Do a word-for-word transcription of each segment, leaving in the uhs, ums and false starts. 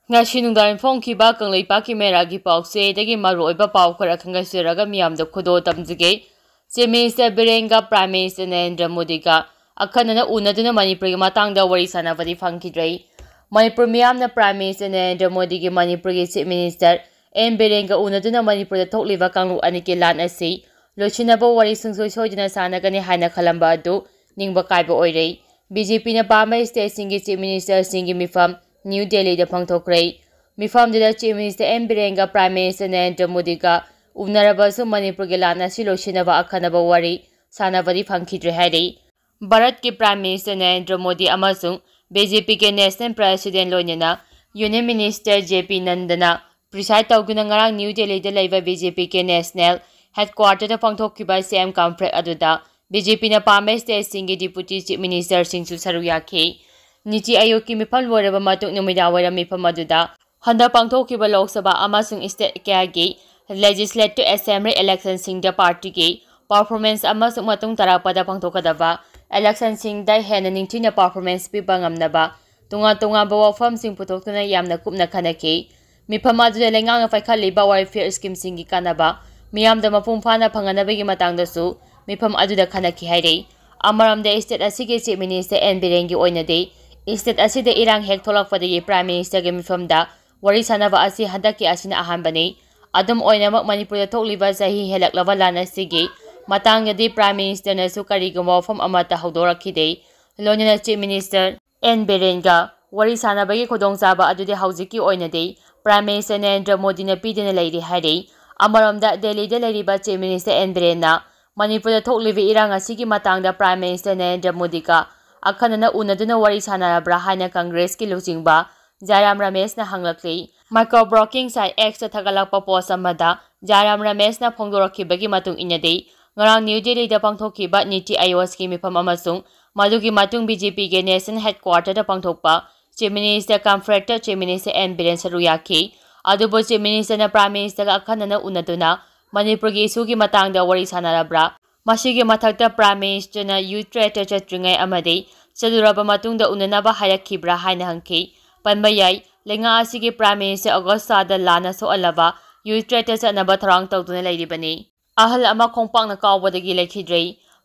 ꯉꯁꯤ ꯅꯨꯡꯗꯥꯡ ꯐꯣꯡꯈꯤꯕ ꯀꯪꯂꯩꯄꯥꯛꯀꯤ ꯃꯦꯔꯥꯒꯤ ꯄꯥꯎꯆꯦꯗꯒꯤ ꯃꯔꯨꯑꯣꯏꯕ ꯄꯥꯎ ꯈꯔ ꯈꯪꯒꯠꯆꯔꯒ ꯃꯤꯌꯥꯝꯗ ꯈꯨꯗꯣꯜ ꯇꯝꯖꯒꯦ꯫ Chief Minister ꯕꯤꯔꯦꯟꯒ Prime Minister Narendra ꯃꯣꯗꯤꯒ ꯑꯈꯟꯅꯅ ꯎꯅꯗꯨꯅ ꯃꯅꯤꯄꯨꯔꯒꯤ ꯃꯇꯥꯡꯗ ꯋꯥꯔꯤ ꯁꯥꯟꯅꯕꯗꯤ ꯐꯪꯈꯤꯗ꯭ꯔꯦ꯫ ꯃꯅꯤꯄꯨꯔ ꯃꯤꯌꯥꯝꯅ Prime Minister ꯅꯔꯦꯟꯗ꯭ꯔ ꯃꯣꯗꯤꯒꯤ ꯃꯅꯤꯄꯨꯔꯒꯤ Chief Minister ꯑꯦꯟ ꯕꯤꯔꯦꯟꯒ ꯎꯅꯗꯨꯅ ꯃꯅꯤꯄꯨꯔꯗ ꯊꯣꯛꯂꯤꯕ ꯀꯥꯡꯂꯨꯞ ꯑꯅꯤꯒꯤ ꯂꯥꯟ ꯑꯁꯤ ꯂꯣꯏꯁꯤꯟꯅꯕ ꯋꯥꯔꯤ ꯁꯨꯡꯁꯣꯏ ꯁꯣꯏꯗꯅ ꯁꯥꯟꯅꯒꯅꯤ ꯍꯥꯏꯅ ꯈꯜꯂꯝꯕ ꯑꯗꯨ ꯅꯤꯡꯕ ꯀꯥꯏꯕ ꯑꯣꯏꯔꯦ꯫ ꯕꯤ ꯖꯦ ꯄꯤꯅ ꯄꯥꯝꯕ stateꯁꯤꯡꯒꯤ Chief Ministerꯁꯤꯡꯒꯤ ꯃꯤꯐꯝ ꯅ꯭ꯌꯨ ꯗꯦꯜꯂꯤꯗ ꯄꯥꯡꯊꯣꯛꯈ꯭ꯔꯦ꯫ ꯃꯤꯐꯝꯗꯨꯗ Chief Minister ꯑꯦꯟ ꯕꯤꯔꯦꯟꯒ Prime Minister ꯅꯔꯦꯟꯗ꯭ꯔ ꯃꯣꯗꯤꯒ ꯎꯅꯔꯕꯁꯨ ꯃꯅꯤꯄꯨꯔꯒꯤ ꯂꯥꯟ ꯑꯁꯤ ꯂꯣꯏꯁꯤꯟꯅꯕ ꯑꯈꯟꯅꯕ ꯋꯥꯔꯤ ꯁꯥꯟꯅꯕꯗꯤ ꯐꯪꯈꯤꯗ꯭ꯔꯦ ꯍꯥꯏꯔꯤ꯫ ꯚꯥꯔꯠꯀꯤ Prime Minister ꯅꯔꯦꯟꯗ꯭ꯔ ꯃꯣꯗꯤ ꯑꯃꯁꯨꯡ ꯕꯤ ꯖꯦ ꯄꯤꯒꯤ National President ꯂꯣꯏꯅꯅ Union Minister ꯖꯦ ꯄꯤ ꯅꯟꯗꯅ preside ꯇꯧꯗꯨꯅ ꯉꯔꯥꯡ ꯅ꯭ꯌꯨ ꯗꯦꯜꯂꯤꯗ ꯂꯩꯕ ꯕꯤ ꯖꯦ ꯄꯤꯒꯤ National Headquarterꯗ ꯄꯥꯡꯊꯣꯛꯈꯤꯕ ꯁꯤ ꯑꯦꯝ conference ꯑꯗꯨꯗ ꯕꯤ ꯖꯦ ꯄꯤꯅ ꯄꯥꯝꯕ stateꯁꯤꯡꯒꯤ Deputy Chief Ministerꯁꯤꯡꯁꯨ ꯁꯔꯨꯛ ꯌꯥꯈꯤ꯫ ꯅꯤꯇꯤ ꯑꯥꯌꯣꯒꯀꯤ ꯃꯤꯐꯝ ꯂꯣꯏꯔꯕ ꯃꯇꯨꯡ ꯅꯨꯃꯤꯗꯥꯡꯋꯥꯏꯔꯝ ꯃꯤꯐꯝ ꯑꯗꯨꯗ ꯍꯟꯗꯛ ꯄꯥꯡꯊꯣꯛꯈꯤꯕ ꯂꯣꯛ ꯁꯚꯥ ꯑꯃꯁꯨꯡ state ꯀꯌꯥꯒꯤ Legislative Assembly electionꯁꯤꯡꯗ partyꯒꯤ performance ꯑꯃꯁꯨꯡ ꯃꯇꯨꯡ ꯇꯥꯔꯛꯄꯗ ꯄꯥꯡꯊꯣꯛꯀꯗꯕ electionꯁꯤꯡꯗ ꯍꯦꯟꯅ ꯅꯤꯡꯊꯤꯅ performance ꯄꯤꯕ ꯉꯝꯅꯕ ꯇꯣꯉꯥꯟ ꯇꯣꯉꯥꯟꯕ ꯋꯥꯐꯝꯁꯤꯡ ꯄꯨꯊꯣꯛꯇꯨꯅ ꯌꯥꯝꯅ ꯀꯨꯞꯅ ꯈꯟꯅꯈꯤ꯫ ꯃꯤꯐꯝ ꯑꯗꯨꯗ ꯂꯩꯉꯥꯛꯅ ꯄꯥꯏꯈꯠꯂꯤꯕ welfare schemeꯁꯤꯡꯒꯤ ꯀꯥꯟꯅꯕ ꯃꯤꯌꯥꯝꯗ ꯃꯄꯨꯡ ꯐꯥꯅ ꯐꯪꯍꯟꯅꯕꯒꯤ ꯃꯇꯥꯡꯗꯁꯨ ꯃꯤꯐꯝ ꯑꯗꯨꯗ ꯈꯟꯅꯈꯤ ꯍꯥꯏꯔꯤ꯫ ꯑꯃꯔꯣꯝꯗ state ꯑꯁꯤꯒꯤ Chief Minister ꯑꯦꯟ ꯕꯤꯔꯦꯟꯒꯤ ꯑꯣꯏꯅꯗꯤ state ꯑꯁꯤꯗ ꯏꯔꯥꯡ ꯍꯦꯛ ꯊꯣꯛꯂꯛꯄꯗꯒꯤ Prime Ministerꯒꯤ ꯃꯤꯐꯝꯗ ꯋꯥꯔꯤ ꯁꯥꯟꯅꯕ ꯑꯁꯤ ꯍꯟꯗꯛꯀꯤ ꯑꯁꯤꯅ ꯑꯍꯥꯟꯕꯅꯤ꯫ ꯑꯗꯨꯝ ꯑꯣꯏꯅꯃꯛ ꯃꯅꯤꯄꯨꯔꯗ ꯊꯣꯛꯂꯤꯕ ꯆꯍꯤ ꯍꯦꯜꯂꯛꯂꯕ ꯂꯥꯟ ꯑꯁꯤꯒꯤ ꯃꯇꯥꯡꯗꯗꯤ Prime Ministerꯅꯁꯨ ꯀꯔꯤꯒꯨꯝꯕ ꯋꯥꯐꯝ ꯑꯃꯠꯇ ꯍꯧꯗꯣꯔꯛꯈꯤꯗꯦ꯫ ꯂꯣꯏꯅꯅ Chief Minister ꯑꯦꯟ ꯕꯤꯔꯦꯟꯒ ꯋꯥꯔꯤ ꯁꯥꯟꯅꯕꯒꯤ ꯈꯨꯗꯣꯡꯆꯥꯕ ꯑꯗꯨꯗꯤ ꯍꯧꯖꯤꯛꯀꯤ ꯑꯣꯏꯅꯗꯤ Prime Minister ꯅꯔꯦꯟꯗ꯭ꯔ ꯃꯣꯗꯤꯅ ꯄꯤꯗꯨꯅ ꯂꯩꯔꯤ ꯍꯥꯏꯔꯤ꯫ ꯑꯃꯔꯣꯝꯗ ꯗꯦꯜꯂꯤꯗ ꯂꯩꯔꯤꯕ Chief Minister ꯑꯦꯟ ꯕꯤꯔꯦꯟꯅ ꯃꯅꯤꯄꯨꯔꯗ ꯊꯣꯛꯂꯤꯕ ꯏꯔꯥꯡ ꯑꯁꯤꯒꯤ ꯃꯇꯥꯡꯗ Prime Minister ꯅꯔꯦꯟꯗ꯭ꯔ ꯃꯣꯗꯤꯒ ꯑꯈꯟꯅꯅ ꯎꯅꯗꯨꯅ ꯋꯥꯔꯤ ꯁꯥꯟꯅꯔꯕ꯭ꯔꯥ ꯍꯥꯏꯅ Congressꯀꯤ ꯂꯨꯆꯤꯡꯕ ꯖꯥꯏꯔꯥꯝ ꯔꯃꯦꯁꯅ ꯍꯪꯂꯛꯂꯤ꯫ Micro blogging site Xꯇ ꯊꯥꯒꯠꯂꯛꯄ post ꯑꯃꯗ ꯖꯥꯏꯔꯥꯝ ꯔꯃꯦꯁꯅ ꯐꯣꯡꯗꯣꯔꯛꯈꯤꯕꯒꯤ ꯃꯇꯨꯡ ꯏꯟꯅꯗꯤ, ꯉꯔꯥꯡ ꯅ꯭ꯌꯨ ꯗꯦꯜꯂꯤꯗ ꯄꯥꯡꯊꯣꯛꯈꯤꯕ ꯅꯤꯇꯤ ꯑꯥꯌꯣꯒꯀꯤ ꯃꯤꯐꯝ ꯑꯃꯁꯨꯡ ꯃꯗꯨꯒꯤ ꯃꯇꯨꯡ ꯕꯤ ꯖꯦ ꯄꯤꯒꯤ National Headquarterꯗ ꯄꯥꯡꯊꯣꯛꯄ Chief Minister Conferenceꯇ Chief Minister ꯑꯦꯟ ꯕꯤꯔꯦꯟ ꯁꯔꯨꯛ ꯌꯥꯈꯤ꯫ ꯑꯗꯨꯕꯨ Chief Ministerꯅ Prime Ministerꯒ ꯑꯈꯟꯅꯅ ꯎꯅꯗꯨꯅ ꯃꯅꯤꯄꯨꯔꯒꯤ issueꯒꯤ ꯃꯇꯥꯡꯗ ꯋꯥꯔꯤ ꯁꯥꯟꯅꯔꯕ꯭ꯔꯥ? ꯃꯁꯤꯒꯤ ꯃꯊꯛꯇ Prime Ministerꯅ ꯌꯨ ꯇ꯭ꯔꯦꯠꯇ ꯆꯠꯇ꯭ꯔꯤꯉꯩ ꯑꯃꯗꯤ ꯆꯠꯂꯨꯔꯕ ꯃꯇꯨꯡꯗ ꯎꯅꯅꯕ ꯍꯥꯏꯔꯛꯈꯤꯕ꯭ꯔꯥ ꯍꯥꯏꯅ ꯍꯪꯈꯤ꯫ ꯄꯟꯕ ꯌꯥꯏ, ꯂꯩꯉꯥꯛ ꯑꯁꯤꯒꯤ Prime Minister August ꯊꯥꯗ ꯂꯥꯟꯅ ꯁꯣꯛꯍꯜꯂꯕ ꯌꯨꯊ꯭ꯔꯦꯠꯇ ꯆꯠꯅꯕ ꯊꯧꯔꯥꯡ ꯇꯧꯗꯨꯅ ꯂꯩꯔꯤꯕꯅꯤ꯫ ꯑꯍꯜ ꯑꯃ ꯈꯣꯡꯄꯥꯛꯅ ꯀꯥꯎꯕꯗꯒꯤ ꯂꯩꯈꯤꯗ꯭ꯔꯦ꯫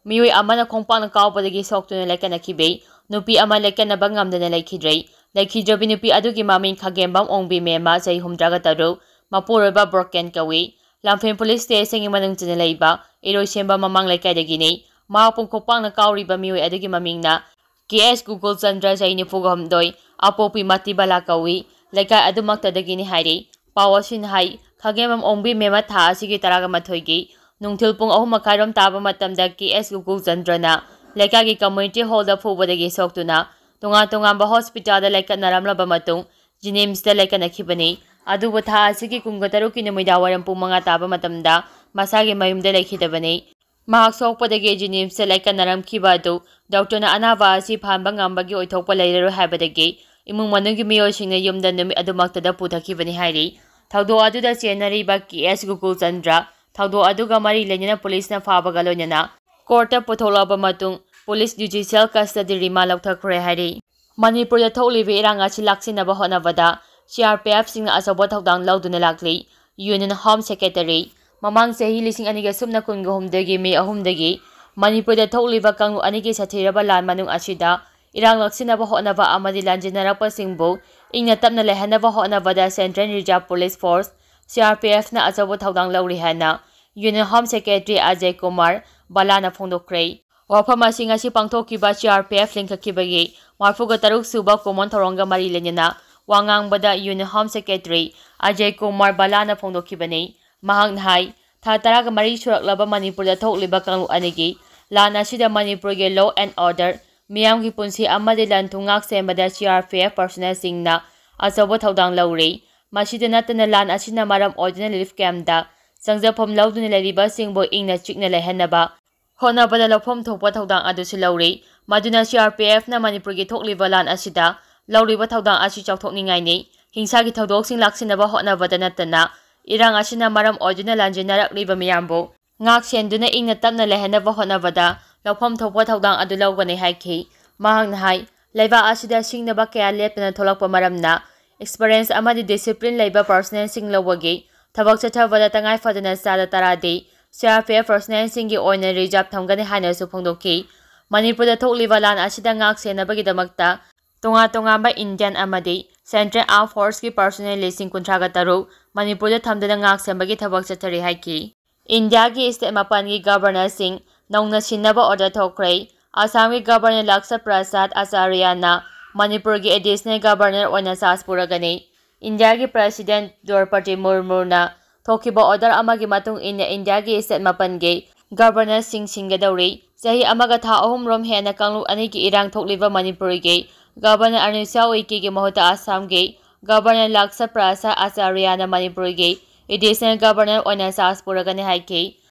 ꯃꯤꯑꯣꯏ ꯑꯃꯅ ꯈꯣꯡꯄꯥꯛꯅ ꯀꯥꯎꯕꯗꯒꯤ ꯁꯣꯛꯇꯨꯅ ꯂꯥꯏꯀꯠꯅꯈꯤꯕꯩ ꯅꯨꯄꯤ ꯑꯃ ꯂꯥꯏꯀꯠꯅꯕ ꯉꯝꯗꯅ ꯂꯩꯈꯤꯗ꯭ꯔꯦ꯫ ꯂꯩꯈꯤꯗ꯭ꯔꯕꯤ ꯅꯨꯄꯤ ꯑꯗꯨꯒꯤ ꯃꯃꯤꯡ ꯈꯥꯒꯦꯝꯕꯝ ꯑꯣꯡꯕꯤ ꯃꯦꯝꯃ, ꯆꯍꯤ ꯍꯨꯝꯗ꯭ꯔꯥꯒ ꯇꯔꯨꯛ, ꯃꯄꯨꯔꯣꯏꯕ ꯕ꯭ꯔꯣꯀꯦꯟ ꯀꯧꯏ꯫ ꯂꯝꯐꯦꯜ ꯄꯨꯂꯤꯁ ꯁ꯭ꯇꯦꯁꯟꯒꯤ ꯃꯅꯨꯡ ꯆꯟꯅ ꯂꯩꯕ ꯏꯔꯣꯏꯁꯦꯝꯕ ꯃꯃꯥꯡ ꯂꯩꯀꯥꯏꯗꯒꯤꯅꯤ꯫ ꯃꯍꯥꯛꯄꯨ ꯈꯣꯡꯄꯥꯛꯅ ꯀꯥꯎꯔꯤꯕ ꯃꯤꯑꯣꯏ ꯑꯗꯨꯒꯤ ꯃꯃꯤꯡꯅ ꯀꯦ ꯑꯦꯁ ꯒꯣꯀꯨꯜ ꯆꯟꯗ꯭ꯔ, ꯆꯍꯤ ꯅꯤꯐꯨꯒ ꯍꯨꯝꯗꯣꯏ, ꯑꯄꯣꯛꯄꯤ ꯃꯇꯤꯕꯂꯥ ꯀꯧꯏ꯫ ꯂꯩꯀꯥꯏ ꯑꯗꯨꯃꯛꯇꯗꯒꯤꯅꯤ ꯍꯥꯏꯔꯤ꯫ ꯄꯥꯎ ꯑꯁꯤꯅ ꯍꯥꯏ, ꯈꯥꯒꯦꯝꯕꯝ ꯑꯣꯡꯕꯤ ꯃꯦꯝꯃ ꯊꯥ ꯑꯁꯤꯒꯤ ꯇꯔꯥꯒ ꯃꯥꯊꯣꯏꯒꯤ ꯅꯨꯡꯊꯤꯜ ꯄꯨꯡ ꯑꯍꯨꯝ ꯃꯈꯥꯏꯔꯣꯝ ꯇꯥꯕ ꯃꯇꯝꯗ ꯀꯦ ꯑꯦꯁ ꯒꯣꯀꯨꯜ ꯆꯟꯗ꯭ꯔꯅ ꯂꯩꯀꯥꯏꯒꯤ community hall ꯗ ꯐꯨꯕꯗꯒꯤ ꯁꯣꯛꯇꯨꯅ ꯇꯣꯉꯥꯟ ꯇꯣꯉꯥꯟꯕ hospital ꯗ ꯂꯥꯏꯀꯠꯅꯔꯝꯂꯕ ꯃꯇꯨꯡ ꯖꯤꯅꯤꯝꯁꯇ ꯂꯥꯏꯀꯠꯅꯈꯤꯕꯅꯤ꯫ ꯑꯗꯨꯕꯨ ꯊꯥ ꯑꯁꯤꯒꯤ ꯀꯨꯟꯒ ꯇꯔꯨꯛꯀꯤ ꯅꯨꯃꯤꯗꯥꯡ ꯋꯥꯏꯔꯝ ꯄꯨꯡ ꯃꯉꯥ ꯇꯥꯕ ꯃꯇꯝꯗ ꯃꯁꯥꯒꯤ ꯃꯌꯨꯝꯗ ꯂꯩꯈꯤꯗꯕꯅꯤ꯫ ꯃꯍꯥꯛ ꯁꯣꯛꯄꯗꯒꯤ ꯖꯤꯅꯤꯝꯁꯇ ꯂꯥꯏꯀꯠꯅꯔꯝꯈꯤꯕ ꯑꯗꯨ ꯗꯣꯛꯇꯔꯅ ꯑꯅꯥꯕ ꯑꯁꯤ ꯐꯍꯟꯕ ꯉꯝꯕꯒꯤ ꯑꯣꯏꯊꯣꯛꯄ ꯂꯩꯔꯔꯣꯏ ꯍꯥꯏꯕꯗꯒꯤ ꯏꯃꯨꯡ ꯃꯅꯨꯡꯒꯤ ꯃꯤꯑꯣꯏꯁꯤꯡꯅ ꯌꯨꯝꯗ ꯅꯨꯃꯤꯠ ꯑꯗꯨꯃꯛꯇꯗ ꯄꯨꯊꯈꯤꯕꯅꯤ ꯍꯥꯏꯔꯤ꯫ ꯊꯧꯗꯣꯛ ꯑꯗꯨꯗ ꯆꯦꯟꯅꯔꯤꯕ ꯀꯦ ꯑꯦꯁ ꯒꯣꯀꯨꯜ ꯆꯟꯗ꯭ꯔ, ꯊꯧꯗꯣꯛ ꯑꯗꯨꯒ ꯃꯔꯤ ꯂꯩꯅꯅ ꯄꯨꯂꯤꯁꯅ ꯐꯥꯕꯒ ꯂꯣꯏꯅꯅ ꯀꯣꯔꯠꯇ ꯄꯨꯊꯣꯛꯂꯕ ꯃꯇꯨꯡ ꯄꯨꯂꯤꯁ ꯖꯨꯗꯤꯁꯤꯌꯦꯜ ꯀꯁꯇꯗꯤ ꯔꯤꯃꯥꯟ ꯂꯧꯊꯈ꯭ꯔꯦ ꯍꯥꯏꯔꯤ꯫ ꯃꯅꯤꯄꯨꯔꯗ ꯊꯣꯛꯂꯤꯕ ꯏꯔꯥꯡ ꯑꯁꯤ ꯂꯥꯛꯁꯤꯟꯅꯕ ꯍꯣꯠꯅꯕꯗ ꯁꯤ ꯑꯥꯔ ꯄꯤ ꯑꯦꯐꯁꯤꯡꯅ ꯑꯆꯧꯕ ꯊꯧꯗꯥꯡ ꯂꯧꯗꯨꯅ ꯂꯥꯛꯂꯤ꯫ Union home secretary. ꯃꯃꯥꯡ ꯆꯍꯤ ꯂꯤꯁꯤꯡ ꯑꯅꯤꯒ ꯁꯨꯞꯅ ꯀꯨꯟꯒ ꯍꯨꯝꯗꯣꯏꯒꯤ ꯃꯦ ꯑꯍꯨꯝꯗꯒꯤ ꯃꯅꯤꯄꯨꯔꯗ ꯊꯣꯛꯂꯤꯕ ꯀꯥꯡꯂꯨꯞ ꯑꯅꯤꯒꯤ ꯁꯥꯊꯤꯔꯕ ꯂꯥꯟ ꯃꯅꯨꯡ ꯑꯁꯤꯗ ꯏꯔꯥꯡ ꯂꯥꯛꯁꯤꯟꯅꯕ ꯍꯣꯠꯅꯕ ꯑꯃꯗꯤ ꯂꯥꯟꯖꯦꯟꯅꯔꯛꯄꯁꯤꯡꯕꯨ ꯏꯪꯅ ꯇꯞꯅ ꯂꯩꯍꯟꯅꯕ ꯍꯣꯠꯅꯕꯗ Central Reserve Police Force, C R P ꯑꯦꯐꯅ ꯑꯆꯧꯕ ꯊꯧꯗꯥꯡ ꯂꯧꯔꯤ ꯍꯥꯏꯅ union home secretary Ajay Kumar ꯕꯂꯥꯅ ꯐꯣꯡꯗꯣꯛꯈ꯭ꯔꯦ꯫ ꯋꯥꯐꯝ ꯑꯁꯤ ꯉꯁꯤ ꯄꯥꯡꯊꯣꯛꯈꯤꯕ ꯁꯤ ꯑꯥꯔ ꯄꯤ ꯑꯦꯐ ꯂꯤꯡꯈꯠꯈꯤꯕꯒꯤ ꯃꯔꯤꯐꯨꯒ ꯇꯔꯨꯛ ꯁꯨꯕ ꯀꯨꯝꯑꯣꯟ ꯊꯧꯔꯝꯒ ꯃꯔꯤ ꯂꯩꯅꯅ ꯋꯥ ꯉꯥꯡꯕꯗ union home secretary Ajay Kumar ꯕꯂꯥꯅ ꯐꯣꯡꯗꯣꯛꯈꯤꯕꯅꯤ꯫ ꯃꯍꯥꯛꯅ ꯍꯥꯏ, ꯊꯥ ꯇꯔꯥꯒ ꯃꯔꯤ ꯁꯨꯔꯛꯂꯕ ꯃꯅꯤꯄꯨꯔꯗ ꯊꯣꯛꯂꯤꯕ ꯀꯥꯡꯂꯨꯞ ꯑꯅꯤꯒꯤ ꯂꯥꯟ ꯑꯁꯤꯗ ꯃꯅꯤꯄꯨꯔꯒꯤ law and order, ꯃꯤꯌꯥꯝꯒꯤ ꯄꯨꯟꯁꯤ ꯑꯃꯗꯤ ꯂꯟ ꯊꯨꯝ ꯉꯥꯛ ꯁꯦꯟꯕꯗ ꯁꯤ ꯑꯥꯔ ꯄꯤ ꯑꯦꯐ personnelꯁꯤꯡꯅ ꯑꯆꯧꯕ ꯊꯧꯗꯥꯡ ꯂꯧꯔꯤ꯫ ꯃꯁꯤꯗ ꯅꯠꯇꯅ ꯂꯥꯟ ꯑꯁꯤꯅ ꯃꯔꯝ ꯑꯣꯏꯗꯨꯅ relief campꯇ ꯆꯪꯖꯐꯝ ꯂꯧꯗꯨꯅ ꯂꯩꯔꯤꯕꯁꯤꯡꯕꯨ ꯏꯪꯅ ꯆꯤꯛꯅ ꯂꯩꯍꯟꯅꯕ ꯍꯣꯠꯅꯕꯗ ꯂꯧꯐꯝ ꯊꯣꯛꯄ ꯊꯧꯗꯥꯡ ꯑꯗꯨꯁꯨ ꯂꯧꯔꯤ꯫ ꯃꯗꯨꯅ ꯁꯤ ꯑꯥꯔ ꯄꯤ ꯑꯦꯐꯅ ꯃꯅꯤꯄꯨꯔꯒꯤ ꯊꯣꯛꯂꯤꯕ ꯂꯥꯟ ꯑꯁꯤꯗ ꯂꯧꯔꯤꯕ ꯊꯧꯗꯥꯡ ꯑꯁꯤ ꯆꯥꯎꯊꯣꯛꯅꯤꯡꯉꯥꯏꯅꯤ꯫ ꯍꯤꯡꯁꯥꯒꯤ ꯊꯧꯗꯣꯛꯁꯤꯡ ꯂꯥꯛꯁꯤꯟꯅꯕ ꯍꯣꯠꯅꯕꯗ ꯅꯠꯇꯅ ꯏꯔꯥꯡ ꯑꯁꯤꯅ ꯃꯔꯝ ꯑꯣꯏꯗꯨꯅ ꯂꯥꯟꯖꯦꯟꯅꯔꯛꯂꯤꯕ ꯃꯤꯌꯥꯝꯕꯨ ꯉꯥꯛ ꯁꯦꯟꯗꯨꯅ ꯏꯪꯅ ꯇꯞꯅ ꯂꯩꯍꯟꯅꯕ ꯍꯣꯠꯅꯕꯗ ꯂꯧꯐꯝ ꯊꯣꯛꯄ ꯊꯧꯗꯥꯡ ꯑꯗꯨ ꯂꯧꯒꯅꯤ ꯍꯥꯏꯈꯤ꯫ ꯃꯍꯥꯛꯅ ꯍꯥꯏ, ꯂꯩꯕꯥꯛ ꯑꯁꯤꯗ ꯁꯤꯡꯅꯕ ꯀꯌꯥ ꯂꯦꯞꯇꯅ ꯊꯣꯛꯂꯛꯄ ꯃꯔꯝꯅ experience ꯑꯃꯗꯤ discipline ꯂꯩꯕ personnelꯁꯤꯡ ꯂꯧꯕꯒꯤ ꯊꯕꯛ ꯆꯠꯊꯕꯗ ꯇꯉꯥꯏ ꯐꯗꯅ ꯆꯥꯗ ꯇꯔꯥꯗꯤ C R P F personnelꯁꯤꯡꯒꯤ ꯑꯣꯏꯅ reserve ꯊꯝꯒꯅꯤ ꯍꯥꯏꯅꯁꯨ ꯐꯣꯡꯗꯣꯛꯈꯤ꯫ ꯃꯅꯤꯄꯨꯔꯗ ꯊꯣꯛꯂꯤꯕ ꯂꯥꯟ ꯑꯁꯤꯗ ꯉꯥꯛ ꯁꯦꯟꯅꯕꯒꯤꯗꯃꯛꯇ ꯇꯣꯉꯥꯟ ꯇꯣꯉꯥꯟꯕ Indian ꯑꯃꯗꯤ Central Armed Forceꯀꯤ personnel ꯂꯤꯁꯤꯡ ꯀꯨꯟꯊ꯭ꯔꯥꯒ ꯇꯔꯨꯛ ꯃꯅꯤꯄꯨꯔꯗ ꯊꯝꯗꯨꯅ ꯉꯥꯛ ꯁꯦꯟꯕꯒꯤ ꯊꯕꯛ ꯆꯠꯊꯔꯤ ꯍꯥꯏꯈꯤ꯫ ꯏꯟꯗꯤꯌꯥꯒꯤ state ꯃꯥꯄꯟꯒꯤ governorꯁꯤꯡ ꯅꯧꯅ ꯁꯤꯟꯅꯕ order ꯊꯣꯛꯈ꯭ꯔꯦ꯫ ꯑꯁꯥꯝꯒꯤ governor ꯂꯛꯁ ꯄ꯭ꯔꯁꯥꯗ ꯑꯆꯥꯔꯌꯥꯅ ꯃꯅꯤꯄꯨꯔꯒꯤ additional governor ꯑꯣꯏꯅ charge ꯄꯨꯔꯒꯅꯤ꯫ ꯏꯟꯗꯤꯌꯥꯒꯤ president ꯗ꯭ꯔꯧꯄꯗꯤ ꯃꯨꯔꯃꯨꯅ ꯊꯣꯛꯈꯤꯕ order ꯑꯃꯒꯤ ꯃꯇꯨꯡ ꯏꯟꯅ ꯏꯟꯗꯤꯌꯥꯒꯤ state ꯃꯥꯄꯟꯒꯤ governorꯁꯤꯡ ꯁꯤꯟꯒꯗꯧꯔꯤ꯫ ꯆꯍꯤ ꯑꯃꯒ ꯊꯥ ꯑꯍꯨꯝꯔꯣꯝ ꯍꯦꯟꯅ ꯀꯥꯡꯂꯨꯞ ꯑꯅꯤꯒꯤ ꯏꯔꯥꯡ ꯊꯣꯛꯂꯤꯕ ꯃꯅꯤꯄꯨꯔꯒꯤ governor ꯑꯅꯨꯁ꯭ꯌꯥ ꯎꯏꯀꯦꯒꯤ ꯃꯍꯨꯠꯇ ꯑꯁꯥꯝꯒꯤ governor ꯂꯛꯁ ꯄ꯭ꯔꯁꯥꯗ ꯑꯆꯥꯔꯌꯥꯅ ꯃꯅꯤꯄꯨꯔꯒꯤ additional governor ꯑꯣꯏꯅ charge ꯄꯨꯔꯒꯅꯤ ꯍꯥꯏꯈꯤ꯫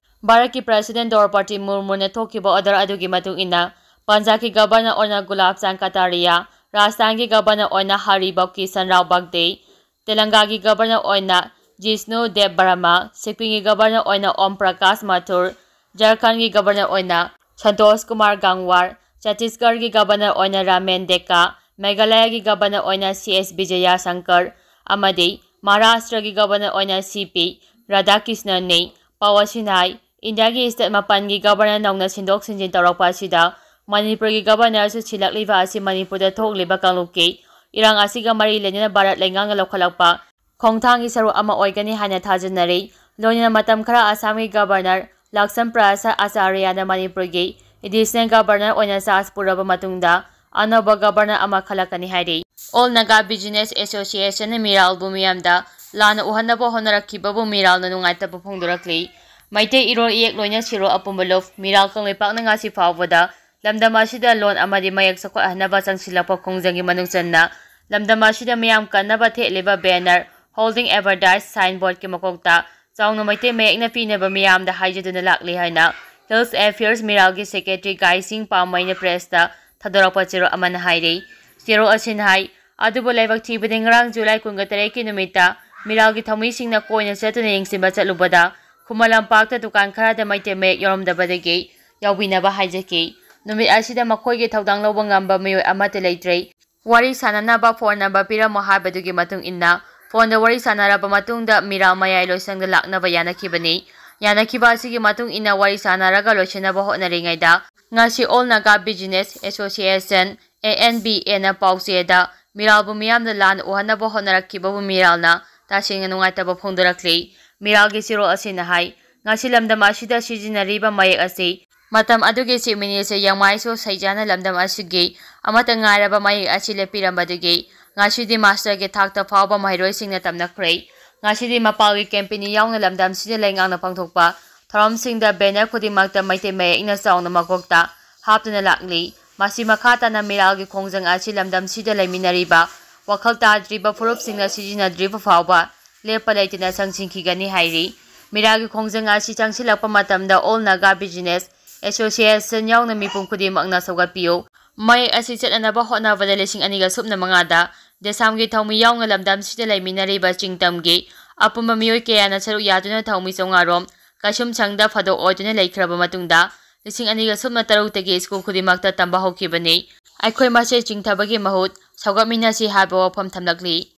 ꯚꯥꯔꯠꯀꯤ president ꯗ꯭ꯔꯧꯄꯗꯤ ꯃꯨꯔꯃꯨꯅ ꯊꯣꯛꯈꯤꯕ order ꯑꯗꯨꯒꯤ ꯃꯇꯨꯡ ꯏꯟꯅ ꯄꯟꯖꯥꯕꯀꯤ governor ꯑꯣꯏꯅ ꯒꯨꯂꯥꯕ ꯆꯥꯟꯗ ꯀꯇꯥꯔꯤꯌꯥ, ꯔꯥꯖꯁꯊꯥꯟꯒꯤ governor ꯑꯣꯏꯅ ꯍꯔꯤꯕꯥꯕꯨ ꯀꯤꯁꯟ ꯔꯥꯎ ꯕꯥꯒꯗꯦ, ꯇꯦꯂꯪꯒꯥꯒꯤ governor ꯑꯣꯏꯅ ꯖꯤꯁꯅꯨ ꯗꯦꯕ ꯕꯔꯃꯥ, ꯁꯤꯛꯀꯤꯝꯒꯤ governor ꯑꯣꯏꯅ ꯑꯣꯝ ꯄ꯭ꯔꯀꯥꯁ ꯃꯥꯊꯨꯔ, ꯖꯔꯈꯟꯒꯤ governor ꯑꯣꯏꯅ ꯁꯟꯇꯣꯁ ꯀꯨꯃꯥꯔ ꯒꯥꯡꯋꯥꯔ, ꯆꯇꯤꯁꯒꯔꯒꯤ governor ꯑꯣꯏꯅ ꯔꯥꯃꯦꯟ ꯗꯦꯀꯥ, ꯃꯦꯘꯥꯂꯌꯒꯤ governor ꯑꯣꯏꯅ ꯁꯤ ꯑꯦꯁ ꯕꯤꯖꯌ ꯁꯪꯀꯔ ꯑꯃꯗꯤ ꯃꯍꯥꯔꯥꯁꯇ꯭ꯔꯒꯤ governor ꯑꯣꯏꯅ ꯁꯤ ꯄꯤ ꯔꯥꯙꯥꯀ꯭ꯔꯤꯁꯅꯟꯅꯤ꯫ ꯄꯥꯎ ꯑꯁꯤꯅ ꯍꯥꯏ, ꯏꯟꯗꯤꯌꯥꯒꯤ state ꯃꯥꯄꯟꯒꯤ governor ꯅꯧꯅ ꯁꯤꯟꯗꯣꯛ ꯁꯤꯟꯖꯤꯟ ꯇꯧꯔꯛꯄ ꯑꯁꯤꯗ ꯃꯅꯤꯄꯨꯔꯒꯤ governorꯁꯨ ꯁꯤꯜꯂꯛꯂꯤꯕ ꯑꯁꯤ ꯃꯅꯤꯄꯨꯔꯗ ꯊꯣꯛꯂꯤꯕ ꯀꯥꯡꯂꯨꯞꯀꯤ ꯏꯔꯥꯡ ꯑꯁꯤꯒ ꯃꯔꯤ ꯂꯩꯅꯅ ꯚꯥꯔꯠ ꯂꯩꯉꯥꯛꯅ ꯂꯧꯈꯠꯂꯛꯄ ꯈꯣꯡꯊꯥꯡꯒꯤ ꯁꯔꯨꯛ ꯑꯃ ꯑꯣꯏꯒꯅꯤ ꯍꯥꯏꯅ ꯊꯥꯖꯅꯔꯤ꯫ ꯂꯣꯏꯅꯅ ꯃꯇꯝ ꯈꯔ ꯑꯁꯥꯝꯒꯤ governor ꯂꯛꯁꯟ ꯄ꯭ꯔꯁꯥꯗ ꯑꯆꯥꯔꯌꯥꯅ ꯃꯅꯤꯄꯨꯔꯒꯤ additional governor ꯑꯣꯏꯅ charge ꯄꯨꯔꯕ ꯃꯇꯨꯡꯗ ꯑꯅꯧꯕ governor ꯑꯃ ꯈꯜꯂꯛꯀꯅꯤ ꯍꯥꯏꯔꯤ꯫ All Naga Business Associationꯅ ꯃꯤꯔꯥꯜꯕꯨ ꯃꯤꯌꯥꯝꯗ ꯂꯥꯟꯅ ꯎꯍꯟꯅꯕ ꯍꯣꯠꯅꯔꯛꯈꯤꯕꯕꯨ ꯃꯤꯔꯥꯜꯅ ꯅꯨꯡꯉꯥꯏꯇꯕ ꯐꯣꯡꯗꯣꯔꯛꯂꯤ꯫ ꯃꯩꯇꯩ ꯏꯔꯣꯜ ꯏꯌꯦꯛ ꯂꯣꯏꯅ ꯁꯤꯔꯣ ꯑꯄꯨꯟꯕ ꯂꯨꯞ ꯃꯤꯔꯥꯜ ꯀꯪꯂꯩꯄꯥꯛꯅ ꯉꯁꯤ ꯐꯥꯎꯕꯗ ꯂꯝꯗꯝ ꯑꯁꯤꯗ ꯂꯣꯟ ꯑꯃꯗꯤ ꯃꯌꯦꯛ ꯆꯥꯎꯈꯠꯍꯟꯅꯕ ꯆꯪꯁꯤꯜꯂꯛꯄ ꯈꯣꯡꯖꯪꯒꯤ ꯃꯅꯨꯡ ꯆꯟꯅ ꯂꯝꯗꯝ ꯑꯁꯤꯗ ꯃꯤꯌꯥꯝ ꯀꯟꯅꯕ ꯊꯦꯠꯂꯤꯕ banner, holding advertise, signboardꯀꯤ ꯃꯀꯣꯛꯇ ꯆꯥꯎꯅ ꯃꯩꯇꯩ ꯃꯌꯦꯛꯅ ꯄꯤꯅꯕ ꯃꯤꯌꯥꯝꯗ ꯍꯥꯏꯖꯗꯨꯅ ꯂꯥꯛꯂꯤ ꯍꯥꯏꯅ Hills Affairs ꯃꯤꯔꯥꯜꯒꯤ secretary ꯒꯥꯏꯁꯤꯡ ꯄꯥꯎꯃꯩꯅ pressꯇ ꯊꯥꯗꯣꯔꯛꯄ ꯆꯦꯔꯣꯜ ꯑꯃꯅ ꯍꯥꯏꯔꯤ꯫ ꯆꯦꯔꯣꯜ ꯑꯁꯤꯅ ꯍꯥꯏ, ꯑꯗꯨꯕꯨ ꯂꯥꯏꯕꯛ ꯊꯤꯕꯗꯤ ꯉꯔꯥꯡ July ꯀꯨꯟꯒ ꯇꯔꯦꯠꯀꯤ ꯅꯨꯃꯤꯠꯇ ꯃꯤꯔꯥꯜꯒꯤ ꯊꯧꯃꯤꯁꯤꯡꯅ ꯀꯣꯏꯅ ꯆꯠꯇꯨꯅ ꯌꯦꯡꯁꯤꯟꯕ ꯆꯠꯂꯨꯕꯗ ꯈꯨꯃꯟ ꯂꯝꯄꯥꯛꯇ ꯗꯨꯀꯥꯟ ꯈꯔꯗ ꯃꯩꯇꯩ ꯃꯌꯦꯛ ꯌꯥꯎꯔꯝꯗꯕꯗꯒꯤ ꯌꯥꯎꯕꯤꯅꯕ ꯍꯥꯏꯖꯈꯤ꯫ ꯅꯨꯃꯤꯠ ꯑꯁꯤꯗ ꯃꯈꯣꯏꯒꯤ ꯊꯧꯗꯥꯡ ꯂꯧꯕ ꯉꯝꯕ ꯃꯤꯑꯣꯏ ꯑꯃꯠꯇ ꯂꯩꯇ꯭ꯔꯦ꯫ ꯋꯥꯔꯤ ꯁꯥꯟꯅꯅꯕ ꯐꯣꯟ ꯅꯝꯕꯔ ꯄꯤꯔꯝꯃꯣ ꯍꯥꯏꯕꯗꯨꯒꯤ ꯃꯇꯨꯡ ꯏꯟꯅ ꯐꯣꯟꯗ ꯋꯥꯔꯤ ꯁꯥꯟꯅꯔꯕ ꯃꯇꯨꯡꯗ ꯃꯤꯔꯥꯜ ꯃꯌꯥꯏ ꯂꯣꯏꯁꯪꯗ ꯂꯥꯛꯅꯕ ꯌꯥꯅꯈꯤꯕꯅꯤ꯫ ꯌꯥꯅꯈꯤꯕ ꯑꯁꯤꯒꯤ ꯃꯇꯨꯡ ꯏꯟꯅ ꯋꯥꯔꯤ ꯁꯥꯟꯅꯔꯒ ꯂꯣꯏꯁꯤꯟꯅꯕ ꯍꯣꯠꯅꯔꯤꯉꯩꯗ ꯉꯁꯤ All Naga Business Association, A N B A ꯅ ꯄꯥꯎꯆꯦꯗ ꯃꯤꯔꯥꯜꯕꯨ ꯃꯤꯌꯥꯝꯗ ꯂꯥꯟ ꯎꯍꯟꯅꯕ ꯍꯣꯠꯅꯔꯛꯈꯤꯕꯕꯨ ꯃꯤꯔꯥꯜꯅ ꯇꯁꯦꯡꯅ ꯅꯨꯡꯉꯥꯏꯇꯕ ꯐꯣꯡꯗꯣꯔꯛꯂꯤ꯫ ꯃꯤꯔꯥꯜꯒꯤ ꯆꯦꯔꯣꯜ ꯑꯁꯤꯅ ꯍꯥꯏ, ꯉꯁꯤ ꯂꯝꯗꯝ ꯑꯁꯤꯗ ꯁꯤꯖꯤꯟꯅꯔꯤꯕ ꯃꯌꯦꯛ ꯑꯁꯤ ꯃꯇꯝ ꯑꯗꯨꯒꯤ Chief Minister ꯌꯥꯃꯥꯏꯁꯣ ꯁꯩꯖꯥꯅ ꯂꯝꯗꯝ ꯑꯁꯤꯒꯤ ꯑꯃꯠꯇ ꯉꯥꯏꯔꯕ ꯃꯌꯦꯛ ꯑꯁꯤ ꯂꯦꯞꯄꯤꯔꯝꯕꯗꯒꯤ ꯉꯁꯤꯗꯤ master ꯒꯤ ꯊꯥꯛꯇ ꯐꯥꯎꯕ ꯃꯍꯩꯔꯣꯏꯁꯤꯡꯅ ꯇꯝꯅꯈ꯭ꯔꯦ꯫ ꯉꯁꯤꯗꯤ ꯃꯄꯥꯜꯒꯤ company ꯌꯥꯎꯅ ꯂꯝꯗꯝꯁꯤꯗ ꯂꯩꯉꯥꯛꯅ ꯄꯥꯡꯊꯣꯛꯄ ꯊꯧꯔꯝꯁꯤꯡꯗ banner ꯈꯨꯗꯤꯡꯃꯛꯇ ꯃꯩꯇꯩ ꯃꯌꯦꯛꯅ ꯆꯥꯎꯅ ꯃꯀꯣꯛꯇ ꯍꯥꯞꯇꯨꯅ ꯂꯥꯛꯂꯤ꯫ ꯃꯁꯤ ꯃꯈꯥ ꯇꯥꯅ ꯃꯤꯔꯥꯜꯒꯤ ꯈꯣꯡꯖꯪ ꯑꯁꯤ ꯂꯝꯗꯝꯁꯤꯗ ꯂꯩꯃꯤꯟꯅꯔꯤꯕ ꯋꯥꯈꯜ ꯇꯥꯗ꯭ꯔꯤꯕ ꯐꯨꯔꯨꯞꯁꯤꯡꯅ ꯁꯤꯖꯤꯟꯅꯗ꯭ꯔꯤꯕ ꯐꯥꯎꯕ ꯂꯦꯞꯄ ꯂꯩꯇꯅ ꯆꯪꯁꯤꯟꯈꯤꯒꯅꯤ ꯍꯥꯏꯔꯤ꯫ ꯃꯤꯔꯥꯜꯒꯤ ꯈꯣꯡꯖꯪ ꯑꯁꯤ ꯆꯪꯁꯤꯜꯂꯛꯄ ꯃꯇꯝꯗ All Naga Business Association ꯌꯥꯎꯅ ꯃꯤꯄꯨꯝ ꯈꯨꯗꯤꯡꯃꯛꯅ ꯁꯧꯒꯠꯄꯤꯌꯨ꯫ ꯃꯌꯦꯛ ꯑꯁꯤ ꯆꯠꯅꯅꯕ ꯍꯣꯠꯅꯕꯗ ꯂꯤꯁꯤꯡ ꯑꯅꯤꯒ ꯁꯨꯞꯅ ꯃꯉꯥꯗ ꯗꯦꯁꯥꯝꯒꯤ ꯊꯧꯃꯤ ꯌꯥꯎꯅ ꯂꯝꯗꯝꯁꯤꯗ ꯂꯩꯃꯤꯟꯅꯔꯤꯕ ꯆꯤꯡꯇꯝꯒꯤ ꯑꯄꯨꯟꯕ ꯃꯤꯑꯣꯏ ꯀꯌꯥꯅ ꯁꯔꯨꯛ ꯌꯥꯗꯨꯅ ꯊꯧꯃꯤ ꯆꯧꯉꯥꯔꯣꯝ ꯀꯩꯁꯨꯝꯁꯪꯗ ꯐꯥꯗꯣꯛ ꯑꯣꯏꯗꯨꯅ ꯂꯩꯈ꯭ꯔꯕ ꯃꯇꯨꯡꯗ ꯂꯤꯁꯤꯡ ꯑꯅꯤꯒ ꯁꯨꯞꯅ ꯇꯔꯨꯛꯇꯒꯤ ꯁ꯭ꯀꯨꯜ ꯈꯨꯗꯤꯡꯃꯛꯇ ꯇꯝꯕ ꯍꯧꯈꯤꯕꯅꯤ꯫ ꯑꯩꯈꯣꯏ ꯃꯁꯦ ꯆꯤꯡꯊꯕꯒꯤ ꯃꯍꯨꯠ ꯁꯧꯒꯠꯃꯤꯟꯅꯁꯤ ꯍꯥꯏꯕ ꯋꯥꯐꯝ ꯊꯝꯂꯛꯂꯤ꯫